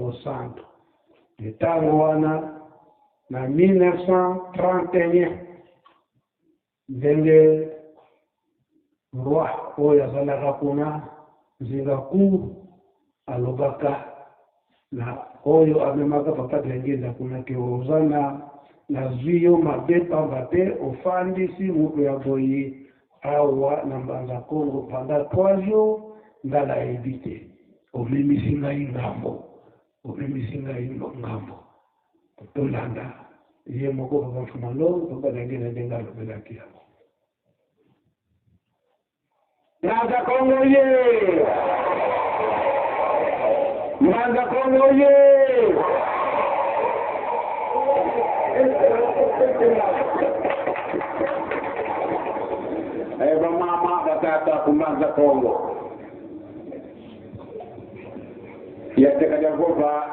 Mosantu. Ntango wana na 1931, ndenge roi oyo azalaka kuna Nzingaku alobaka na oyo amemaka Papa Diangienda kuna ke oza na nazwi yo mabe pamba te ofandisi moto ya boye awa na Mbanza Kongo pendant 3 jours, nga nayebi te, omemisi ngai ngambo, omemisi ngai ngambo. Tolanda ye moko Papa Mfuma Longo, Papa Diangienda ndenge alobelaki yango. Mbanza Kongo ye! Mbanza Kongo ye! Eh, bamama batata kumbanza Kongo yateka Jehova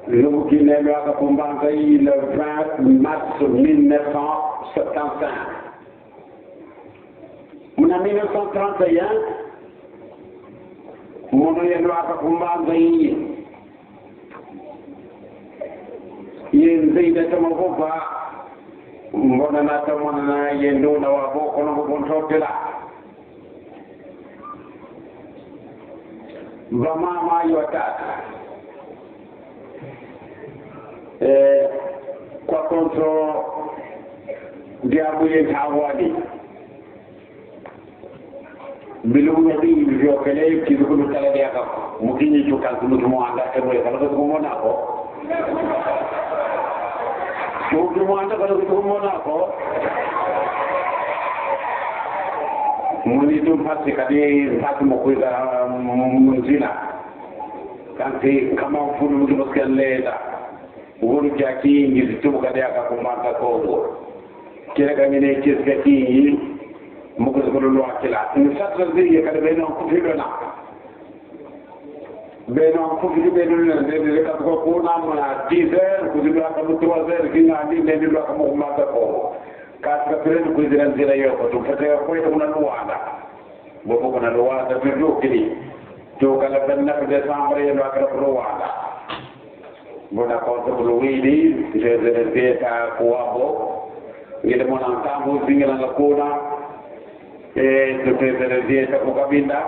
lubukine lwaka kumbanza yi le 20 mars 1975. Muna 1931 mono yelwaka kumbanza yi yenzeida tamavova mbona natamonana yenduna wabo kono bontotela bamama yotata kwa konso diabu yentawani bilugu yabi vyokele kizukulu kala diaka mukinyi chukansi mukimuanda ebwe kala kumonako mukimuanda kala kumonako munitu mpasi kadi mpasi mukuiza munzina kanti kama mfunu mukimuskeleta uhuru kyakingi zitubuka diaka kumbanza Kongo kile kangine kisika kingi mukuzikululwakila nisatra ziye kadi beno kufilona beno kufili beno ndende katuko kuna muna 10 heures kuzilwaka mu 3 heures kingandi ndende lwaka mukumbanza Kongo katika pireni kuizira nzira yoko tumpateka kweta kuna Luanda bobo kuna Luanda tudukili tukala 29 Desembre yelwakala Luanda bona konto kuluwili jezerezeta kuwabo ngile mona ntambu zingila ngakuna tutezerezeta kukabinda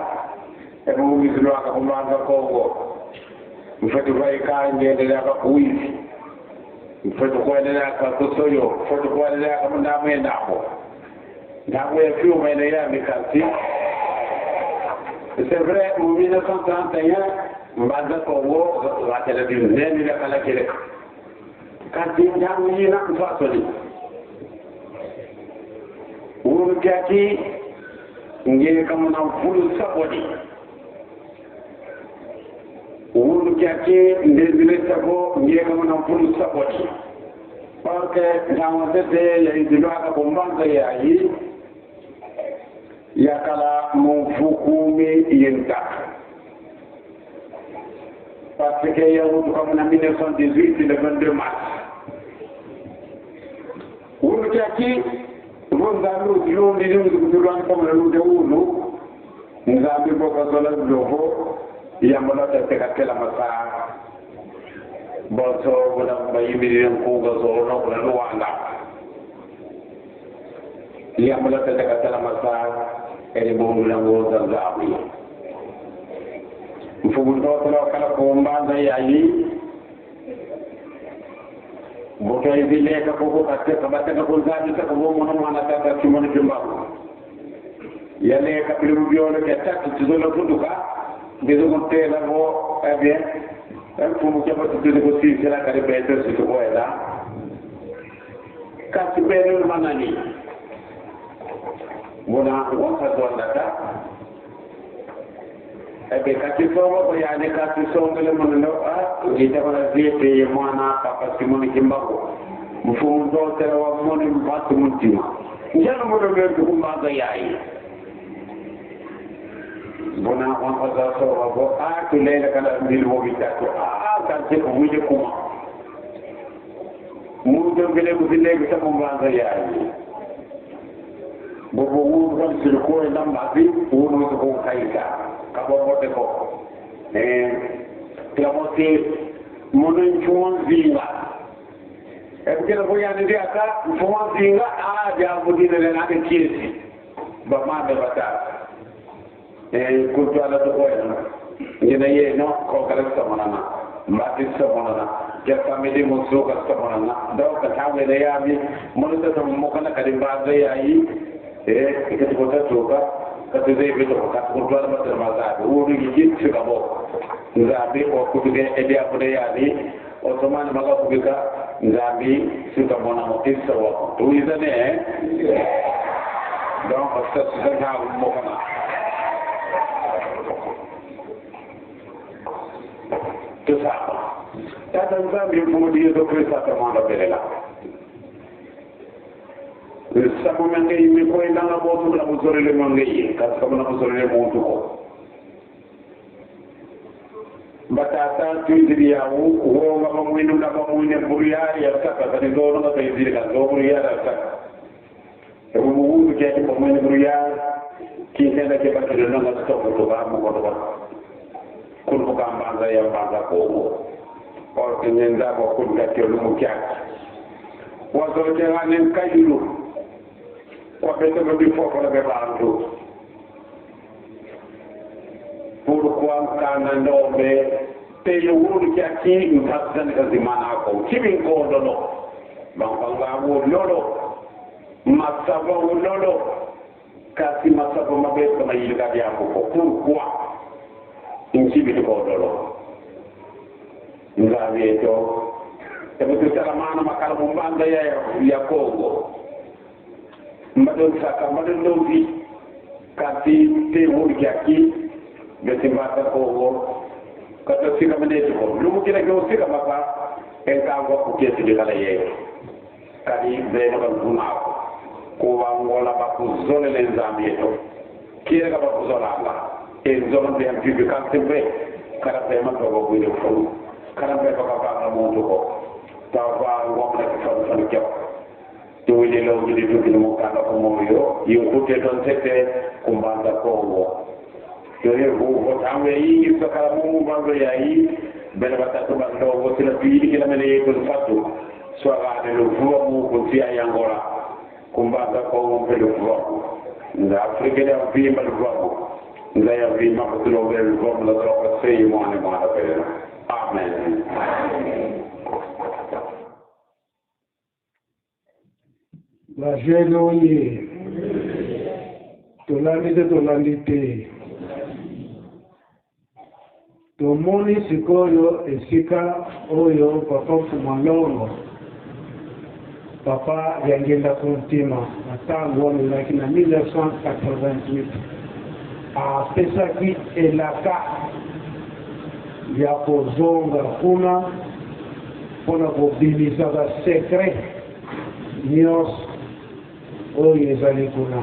ebungizilwaka kumbanza Kongo mfetu vaika ngendelea kakuizi mfetu kuendelea kakusoyo mfetu kuendelea kamundamwendako ntambu ya fyuma ene ya mikasi. C'est vrai, en 1931 Mbanza Kongo wakela dineni la kala kele kanti ntambu yina mfasoli wuru kyaki nge kamuna fulu sabodi wuru kyaki ndezile sabo nge kamuna fulu sabodi parce que ntambu tete ya izilwaka kumbanza yayi yakala mumfukumi yinta parce que yawutu kamuna 1918 le 22 mars wuru kyaki nzambi utilundi nimuzikutulwani pamwe lude ulu nzambi bokazola lovo yambola tatekatela masaa bonso bona bayimirire nkunga zolo kuna Luanda yambola tatekatela masaa eri bundula ngoza nzambi mfumu ntotela wakala kumbanza yayi boto izileka koko kateka bateka kunzambi saka bo mwana mwana tata Simoni Kimbangu yaleka bilimu byolo kya tatu tizola funduka bizo kutela bo eh bien mfumu kya boto tizo kusisila kare beto situkoela kasi beno manani bona wakazondata ebe katisongo ko yani katisongele muno a ngita ziete ye mwana Papa Simoni Kimbangu mfumu ntotela wa moni mpasi mutima njano muno lwetu kumbanza yayi bona wakaza so bo a tulela kala mbili mo bitatu a kanse ko kuma mujo ngele kuzilege sa kumbanza yayi bobo wunu kan silko ndambazi wunu ko kaita kabombote ko tlamosi Mono mfumu nzinga ebukela kuyani ndi aka mfumu nzinga adyambudinele nake kiesi bamambe batata kutwala tukwena ngina yeno kokala samonana mbati samonana ja family musuka samonana donc tawele yami mono tata mokana kadi mbaza yayi ikati kota tuka kati zai bito kati kutwala batara mazabi uru gigi sikabo nzambi okubika ebyakude yani otomani makakubika nzambi sikamona mo isawa tuizane donc sasa mokana tusaba tata nzambi mfumu Yesu Kristo atamwanda belela sabu mange yimi ko ndanga botu na buzorele mange yi kasi kama na buzorele muntu ko batata tuiziri yawu wonga bamwine na bamwine buriyari yasaka kati zono nga kaiziri ka zo buriyari yasaka ebu muwundu kyaki bamwine buriyari kinkenda ke bakire nanga stoko to ba mu ko to kun ko kambanza ya mbanza kongo or ke nyenza ko kun ka ke lumu kyaki wazote ngane kayulu kwa bete ko bi fofo la be bandu pourquoi kana ndombe te yo wuru kyaki ntasani kazimana ko kibi nkondo no bampanga wo lolo masaba wo lolo kasi masaba mabe kama yilga bya ko pourquoi nkibi nkondo nzabi eto ebutu mana makala mumbanda ya ya Kongo mbado saka mbado ndovi kasi te wuru kyaki besimbata Kongo kata sika mende ko lumu kila ko sika mapa enkango kukesi dikala ye kadi beno kan guna ko wangola ba ku zone le nzambi eto kire ka ba ku zola la e zone de am bibi kan tembe kara be ma ko ko de ko kara be ko ka ba mo to ko ta ba ngom na ko fa fa ke to wile lo wile to kino mo kana ko mo yo yukute don tete kumbanda Kongo yore ho tamwe yi sakara mumu bango yayi bele batatu bando wo sila pili kila mele ko fatu swara de lo vuwa mu ko tia yangola kumbaza ko mpe lo vuwa nda Afrika ya vimba lo vuwa nda ya vimba ko lo ve lo vuwa la tropa sei mo ne mo na pele amen. La jeune oye tolandi te tolandi te tomoni sikoyo esika oyo papa Mfumu Longo papa yangenda kuntima na ntango wana ezalaki na 1988 apesaki elaka ya kozonga kuna mpona kobimisa basekret nyonso oyo ezali kuna.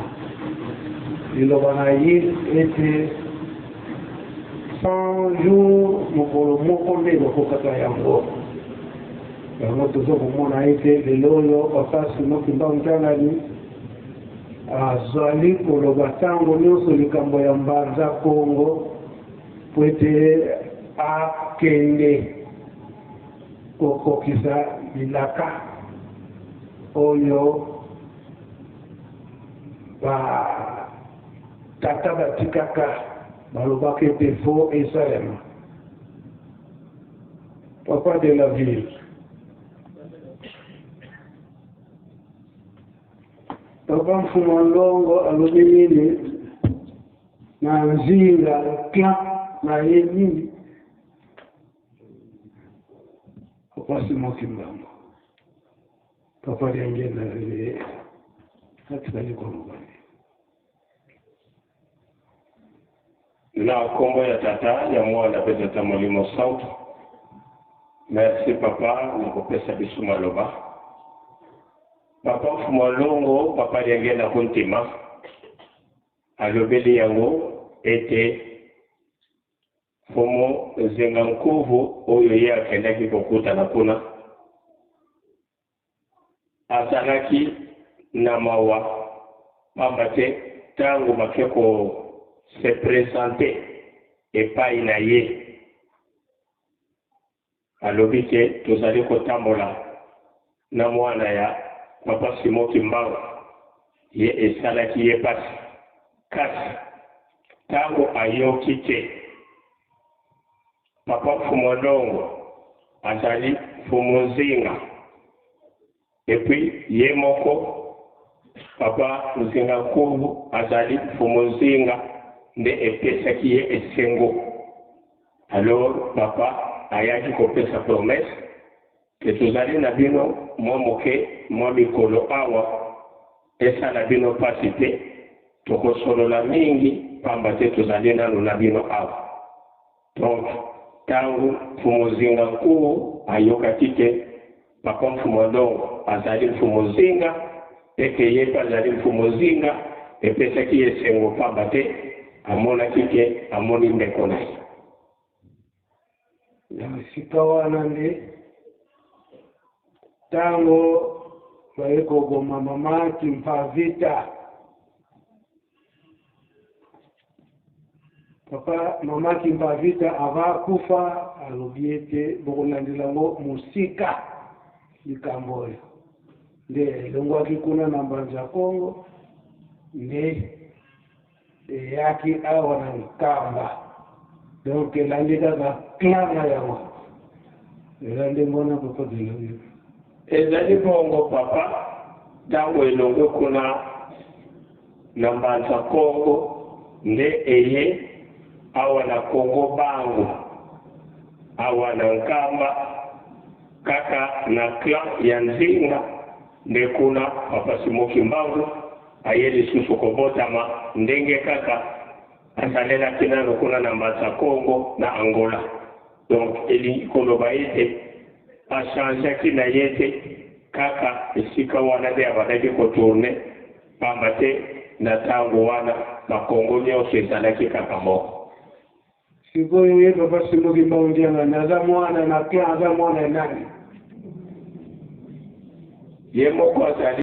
Liloba na ye ete 100 jours mokolo moko nde bakokaka yango. Yango toza komona ete lelo oyo papa Simon Kimbangu Kiangani azali koloba ntango nyonso likambo ya Mbanza Kongo po ete akende kokokisa bilaka oyo ba tata batikaka balobaka ete fo esalema. Papa de la ville, papa Mfumu Longo alobi nini na nzinga clan na ye nini? Papa Simon Kimbangu, papa Diangienda atikali koloba na kombo ya tata ya mwana pe tata molimo santo. Merci papa na kopesa biso maloba. Papa Mfumu Longo, papa Diangienda Kuntima alobeli yango ete Mfumu Nzinga Nkuvu oyo ye akendaki kokutana kuna azalaki na mawa pamba te ntango bake ko se présenter epai na ye. Alobi ke tozali kotambola na mwana ya Papa Simon Kimbangu, ye esalaki ye pasi. Kasi tango ayoki ke Papa Mfumu Ndongo azali Mfumu Nzinga, et puis ye moko Papa Nzinga Nkuvu azali Mfumu Nzinga, nde epesaki ye esengo. Alors Papa ayaki kopesa promesse ke tozali na bino mwa moke, mwa mikolo awa, esala bino pasi te, tokosolola mingi pamba te tozali nanu na bino awa. Donc tangu Mfumu Nzinga Nkuwu ayokaki ke Papa Mfumu Ndongo azali Mfumu Nzinga pe ke ye pe azali Mfumu Nzinga, epesaki ye esengo pamba te amonaki ke amoni ndeko na ye. Na esika wana nde tango baye koboma mama Kimpa Vita, papa mama Kimpa Vita avant akufa alobi ete bokolandela yango mosika likambo oyo. Nde elongwaki kuna na Mbanza Kongo, nde eyaki awa na Nkamba. Donc elandi kaka clan na yango, eza ndenge wana, papa Delongi. Ezali bongo papa, ntango elongwe kuna na Mbanza Kongo nde eye awa na Kongo Bango, awa na Nkamba, kaka na clan ya Nzinga, nde kuna Papa Simon Kimbangu aye lisusu kobotama ndenge kaka asalelaki nano kuna na Mbanza Kongo na Angola. Donc elingi koloba ete achangeaki na ye te, kaka esika wana nde abandaki kotourner, pamba te na ntango wana bakongo nyonso ezalaki kaka moko. Sikoyo ye Papa Simon Kimbangu Ndiangani aza mwana na clan, aza mwana ya nani? Ye moko azali